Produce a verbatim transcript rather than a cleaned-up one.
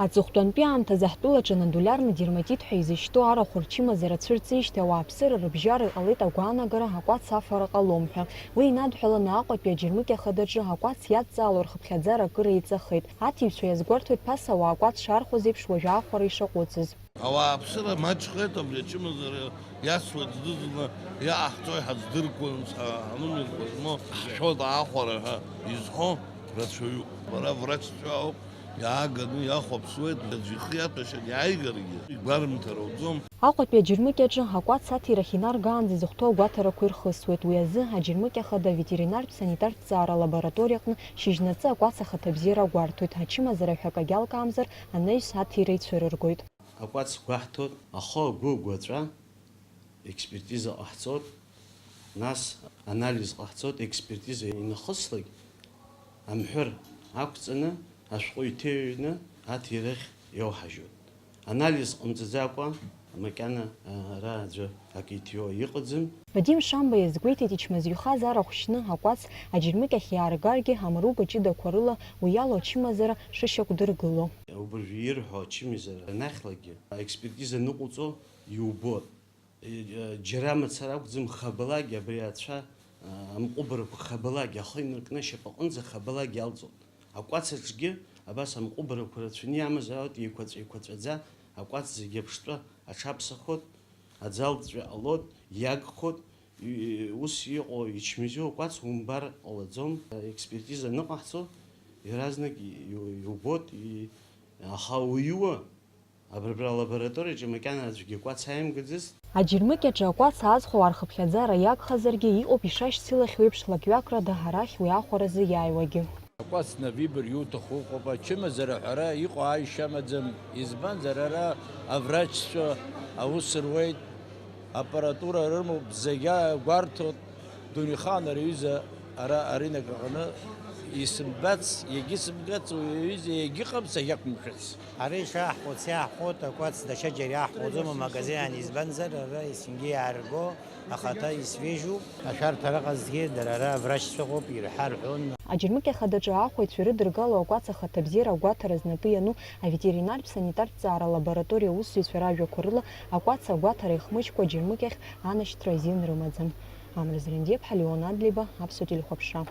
Аҵыхәтәантәи аамҭазы ҳтәылаҿы нодулиарный дерматит ҳәа изышьҭоу арахә рчымазара цәырҵижьҭеи ауааԥсыра рыбжьара иҟалеит агәаанагара акәац афара ҟалом ҳәа. Уи инадҳәаланы Аҟәатәи аџьармыкьа хадаҿы акәац иадҵаало рхыԥхьаӡара акыр еиҵахеит. Аҭиҩцәа иазгәарҭоит ԥаса ауаа акәац шаархәаз еиԥш уажәы ахәара ишаҟәыҵыз. Ауааԥсыра маҷхеит абри ачымазара иасуеит зны-зынла, иаҟаҳҵои ҳаздыркуам, ҳанумиркуа змоу ҳшәоит аахәара ҳәа изҳәо рацәаҩуп. Бара врачцәа ауп, иааганы иахәаԥшуеит, аӡә ихы иаҭәашьан иааигаргьы игәарымҭар ауӡом. Аҟәатәи аџьармыкьаҿы акәац аҭирахь инаргаанӡа изыхәҭоу агәаҭарақәа ирхысуеит. Уи азы аџьармыкьа хада аветеринартә санитартә ҵаара алабораториаҟны шьыжьнаҵы акәац ахаҭабзиара агәарҭоит, ачымазара ҳәа акагьы алкаамзар, анаҩс аҭира ицәырыргоит. Акәац гәаҳҭоит, ахы, агәы, агәаҵәа, експертиза ҟаҳҵоит, нас анализ ҟаҳҵоит, експертиза инахыслак, амҳәыр ақәҵаны, ашәҟәы иҭеҩны аҭирахь иоуҳажьуеит. Анализ ҟамҵаӡакәа, макьана, а, ара аӡәы акы иҭиуа иҟаӡам. Вадим Шамба иазгәеиҭеит, ичмазаҩхаз арахә шьны акәац аџьармыкьахь иааргаргьы, амруга ҷыдақәа рыла уи иалоу ачымазара шышьақәдыргыло. Убыржәы ирҳәо ачымазара анахьлагьы, аекспертиза ныҟәуҵо иубоит. Е, е, џьара мацара акәӡам, хабалагь абри ацәа, а, амҟәыбарақәа хабалагь ахы инаркны ашьапаҟынӡа хабалагь иалҵуан. Акәац аҿгьы абас амҟәыбарақәа рацәаны иамазаауеит, еиқәаҵәа-еиқәаҵәаӡа акәац зегьы аԥштәы аҽаԥсахот, аӡалҵәҟьа ҟалот, иагхот, и-, ус иҟоу ичмазаҩу акәац умбар ҟалаӡом. Експертиза аныҟаҳҵо, иаразнак и-, иу-, иубот, и-, аха уиуа, абри, абра алабораториаҿы макьана аӡәгьы акәац аимгаӡацт. Аџьармыкьаҿы акәац аазхәауа рхыԥхьаӡара иагхазаргьы, иҟоуп ишашьцылахьоу еиԥш лакҩакрада арахь уи ахәаразы иааиуагьы. Акәац навибар иуҭаху ыҟоуп, ачымазара аҳәара иҟоу ааишьа амаӡам, избанзар ара аврачцәа аус руеит, аппаратура рымоуп, зегьы гәарҭоит, Дунеихаан ари аҩыза ара аринок аҟны исымбац, егьысымгац, уи аҩыза егьыҟам сахьақәымшәац. Ара ишаҳхәыц иаҳхәоит, акәац даҽаџьара иаҳхәаӡом амагазин ан, избанзар ара есқьынгьы иаарго ахаҭа исвежьуп. Ашәарҭара ҟазҭгьы дара ара аврачцәа ыҟоуп, ирҳәа рҳәон. Аџьармыкьа хадаҿы аахәаҩцәа ирыдыргало акәац ахаҭабзиара агәаҭара знапы иану аветеринартә санитартә ҵаара алабораториа аусзуҩцәа ражәақәа рыла, акәац агәаҭара ихмыжькәа аџьармыкьахь анашьҭра азин рымаӡам. Амра Зрендиаԥҳа, Леон Адлеиба, Аԥсуа телехәаԥшра.